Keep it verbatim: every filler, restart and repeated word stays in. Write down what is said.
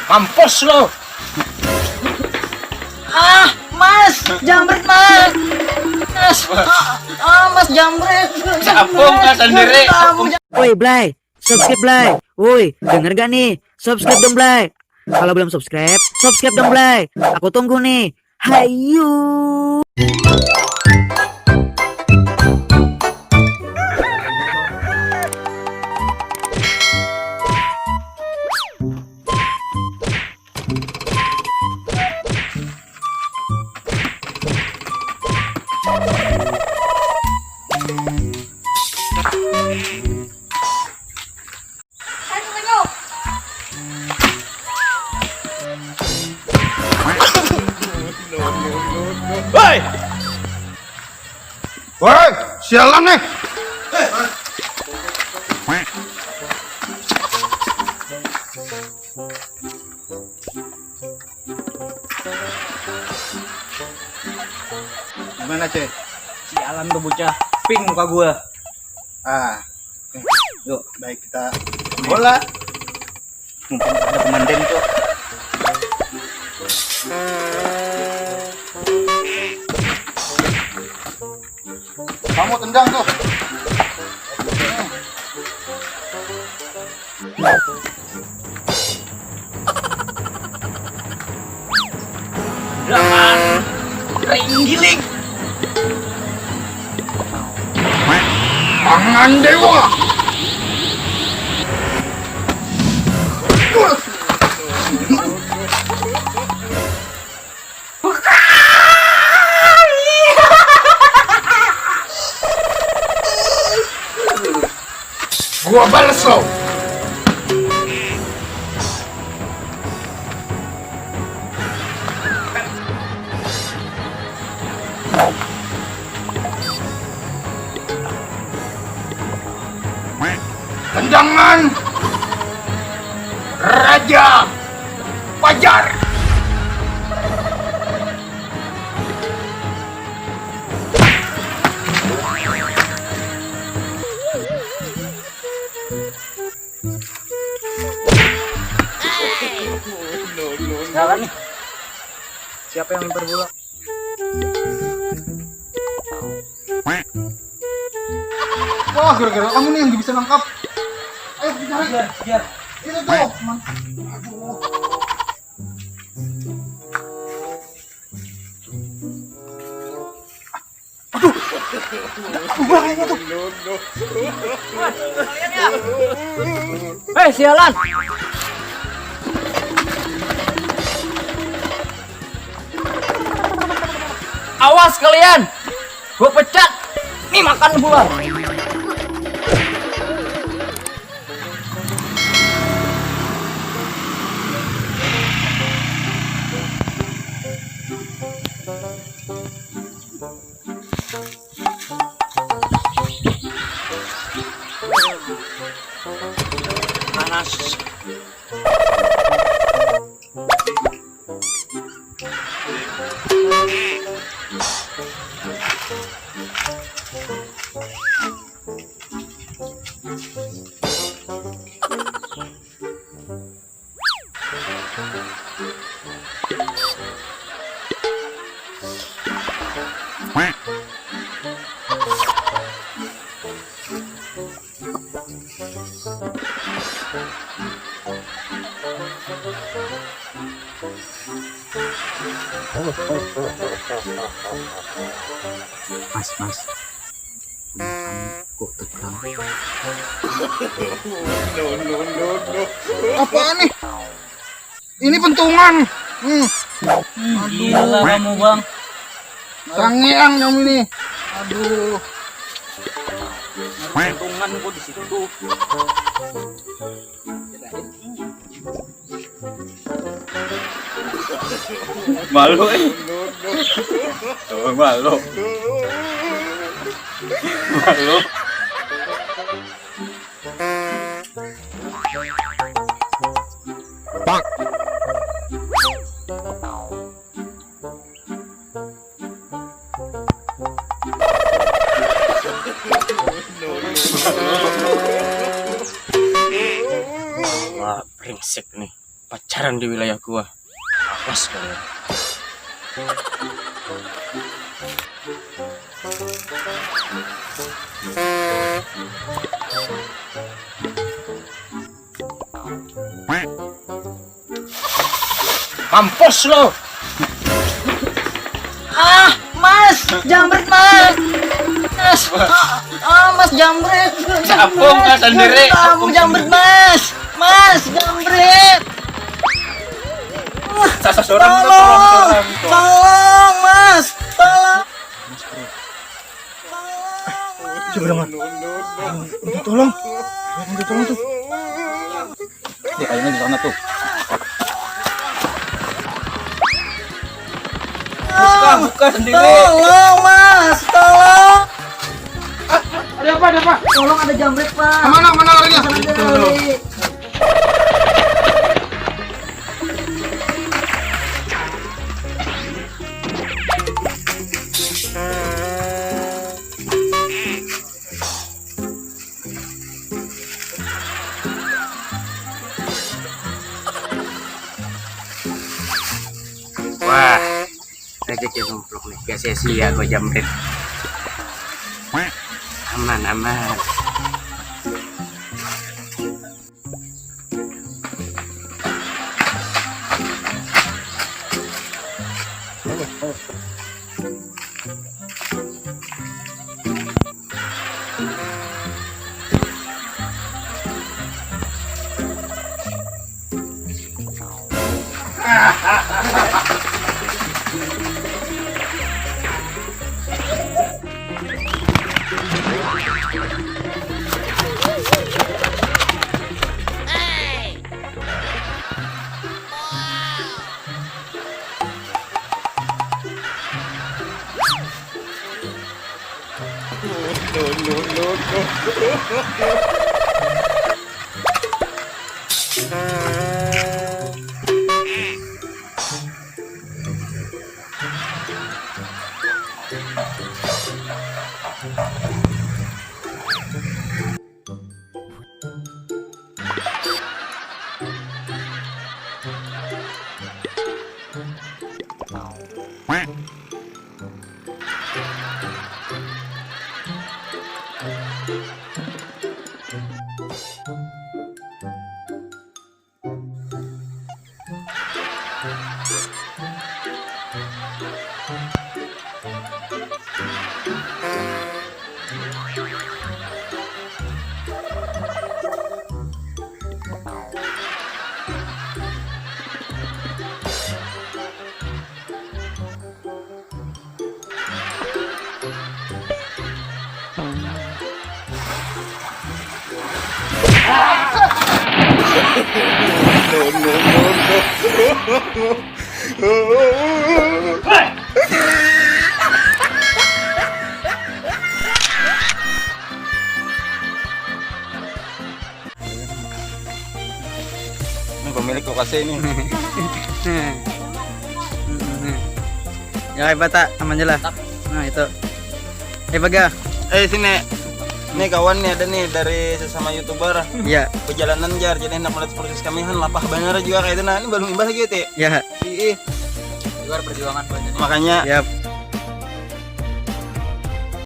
Mampus lo. Ah, Mas, jambret, Mas. Mas, ah, ah, Mas, jambret. Capung, Mas, Mas, sendiri. Woi, Blay, subscribe, Blay. Woi, denger gak nih? Subscribe dong, Blay. Kalau belum subscribe, subscribe dong, Blay. Aku tunggu nih. Hayu. Hei! Woi, sialan nih. Gimana, Cek? Sialan tuh bocah. Pink muka gua. Ah, yuk, baik, kita bola. Mumpung ada komandan tuh. Kamu tendang tuh. Jangan. Ring giling. Tangan dewa. Gua balas lo. Tendangan Raja Fajar. Siapa nih? Siapa yang lempar bola? Wah, gara-gara kamu nih yang gak bisa nangkap. Ayo, kita cari. Kejar, kejar. Itu tuh. Aduh. Aduh. Buah kayaknya tuh. Hei, sialan. Awas kalian. Gua pecat. Nih, makan gua. Panas. Mas, mas. Kok tegang? Apaan nih? Ini pentungan. Hmm. Hmm, gila kamu, Bang. Sangeang kamu ini. Aduh. Pentungan kok di situ. Malu, eh. Oh, malu. Malu. pacaran di wilayah gua. Awas kalian. Mampus lo. Ah, Mas, jambret, Mas. Mas. Ah, ah, Mas, jambret. Capung, Mas, sendiri. Capung, jambret, Mas. Mas, jambret. Sasa seorang. Tolong, tolong, tolong, Mas. Tolong. Coba dong. Minta tolong. Minta tolong tuh. Tuh, kayaknya di sana tuh. Buka, buka sendiri. Tolong, Mas, tolong. Ada apa, ada apa? Tolong, ada jambret, Pak. Kemana, mana larinya? Sana aja lari. Wah, rezeki numpluk nih, gak sia-sia gua jambret. Aman, aman. Ini pemilik lokasi ini. Ya, hebat, tak? Aman je lah. Nah, itu. Eh, Baga. Eh, sini. Nih, kawan nih, ada nih dari sesama YouTuber. Iya. Perjalanan jar, jadi hendak melihat proses kami, han lapah banar juga kayak itu. Nah, ini belum imbah lagi ya, Ti? Ya. Ih, ih. Luar perjuangan banyak. Makanya, yap,